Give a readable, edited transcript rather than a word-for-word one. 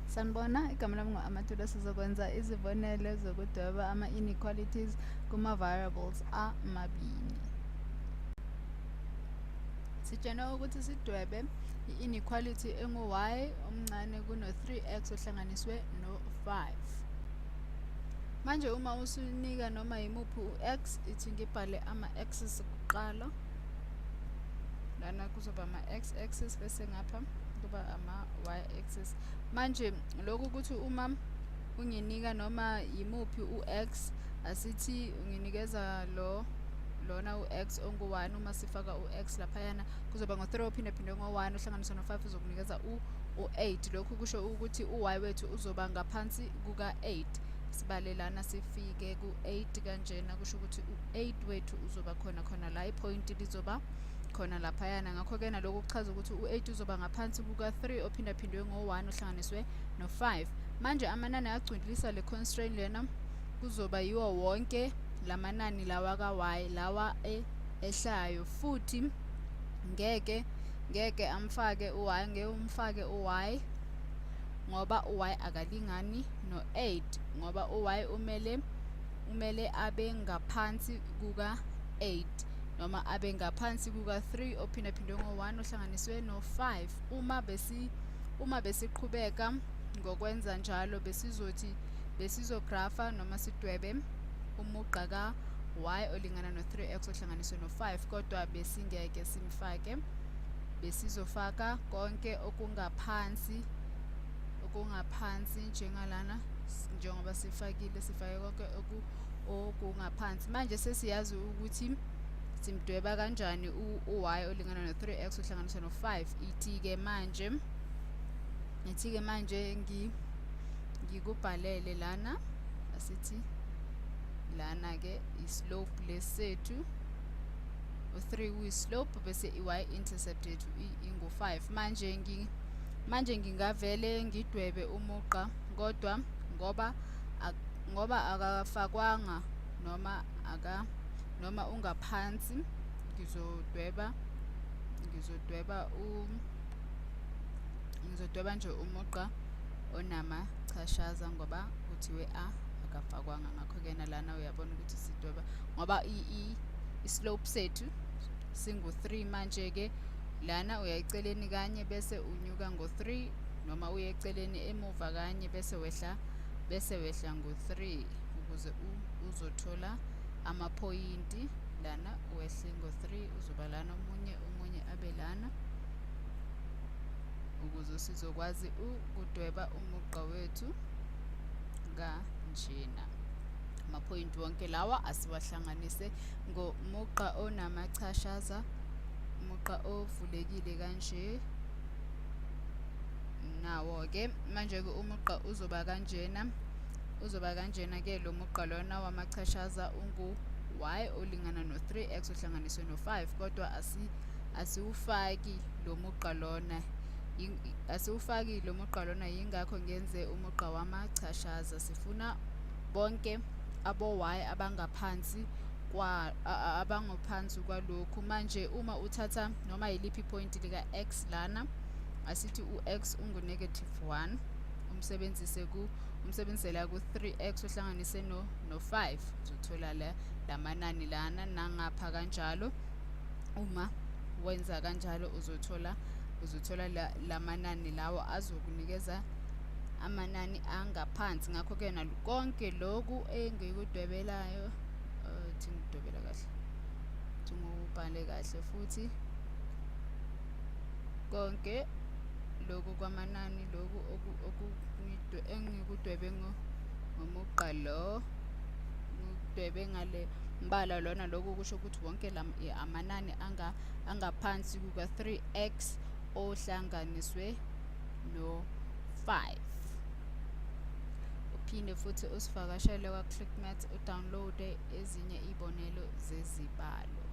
Sanibona, igama lami ngu-Amatula. Sizokwenza izibonelo zokudweba ama-inequalities kuma-variables amabili. Sitshenwe ukuthi sidwebe i-inequality engu-y omncane kuno-3x ohlanganiswe no-5. Manje uma usunika noma yimuphi u-x, ithi ngibhale ama-axis kuqala. Lana kuzoba ama-x axis, bese ngapha kuba ama-y axis. Manje lokhu ukuthi uma unginika noma yimuphi u-x, asithi unginikeza lo lona u-x ongu-1, uma sifaka u-x laphayana kuzoba ngo-3 ophindaphindwe ngo-1 ohlanganiswa no-5 uzokunikeza u-8. Lokhu kusho ukuthi u-y wethu uzoba ngaphansi kuka-8. Sibale lana sifike ku-8 kanjena, kusho ukuthi u-8 wethu uzoba khona khona la, iphoyinti lizoba khona laphayana. Ngakho-ke nalokhu kuchaza ukuthi u-8 uzoba ngaphansi kuka-3 ophindaphindwe ngo-1 ohlanganiswe no-5. Manje amanani agcwilisa le constraint lena kuzoba yiwo wonke lamanani lawa ka-y lawa ehlayo, futhi ngeke amfake u-y, ngeke umfake u-y ngoba u-y akalingani no-8, ngoba u-y umele abe ngaphansi kuka-8 noma abe ngaphansi kuka-3 ophindaphindwe ngo-1 ohlanganiswe no-5. Uma besiqhubeka ngokwenza njalo, besizothi besizografa noma sidwebe umugqa ka-y olingana no-3x ohlanganiswe no-5, kodwa besingeke simfake, besizofaka konke okungaphansi njengalana, njengoba sifakile, sifake konke okungaphansi. Manje sesiyazi ukuthi simdweba kanjani u-y olingana no-3x ohlanganiswe no-5. Ithi-ke manje ngikubhalele lana, asithi lana-ke i-slope lesethu u-3 kuyi-slope, bese i-y intercept yethu ingu-5. Manje ngingavele ngidwebe umugqa, kodwa ngoba akafakwanga noma ungaphansi, ngizodweba nje umugqa onamachashaza ngoba kuthiwe akafakwanga. Ngakho-ke nalana uyabona ukuthi sidweba ngoba i-slope sethu singu-3. Manje-ke lana uya eceleni kanye bese unyuka ngo-3, noma uye eceleni emuva kanye bese wehla ngo-3 ukuze uzothola amaphoyinti. Lana wehle ngo-3, uzoba lana, omunye abe lana, ukuze sizokwazi ukudweba umugqa wethu kanjena. Amaphoyinti wonke lawa asiwahlanganise ngomugqa onamachashaza, umugqa ovulekile kanje. Nawo-ke manje-ke umugqa uzoba kanjena-ke lo mugqa lona wamachashaza ungu-y olingana no-3x ohlanganiswe no-5, kodwa asiwufaki lo mugqa lona, asiwufaki lo mugqa lona, yingakho ngenze umugqa wamachashaza. Sifuna bonke abo-y abangaphansi kwalokhu. Manje uma uthatha noma yiliphi iphoyinti lika-x lana, asithi u-x ungu-negative 1, umsebenzise la ku-3x ohlanganise no-5, uzothola la lamanani lana, nangapha kanjalo. Uma wenza kanjalo uzothola lamanani lawo azokunikeza amanani angaphansi. Ngakho-ke konke loku engikudwebelayo, thi ngidwebela kahle, thi ngubhale kahle futhi, konke lokhu kwamanani lokhu engikudwebe ngomugqa lo, ngikudwebe ngale mbala lona, lokhu kusho ukuthi wonke amanani angaphansi kuka-3x ohlanganiswe no-5. Uphinde futhi usivakashele kwa-Clickmat, udownloade ezinye iy'bonelo zezibalo.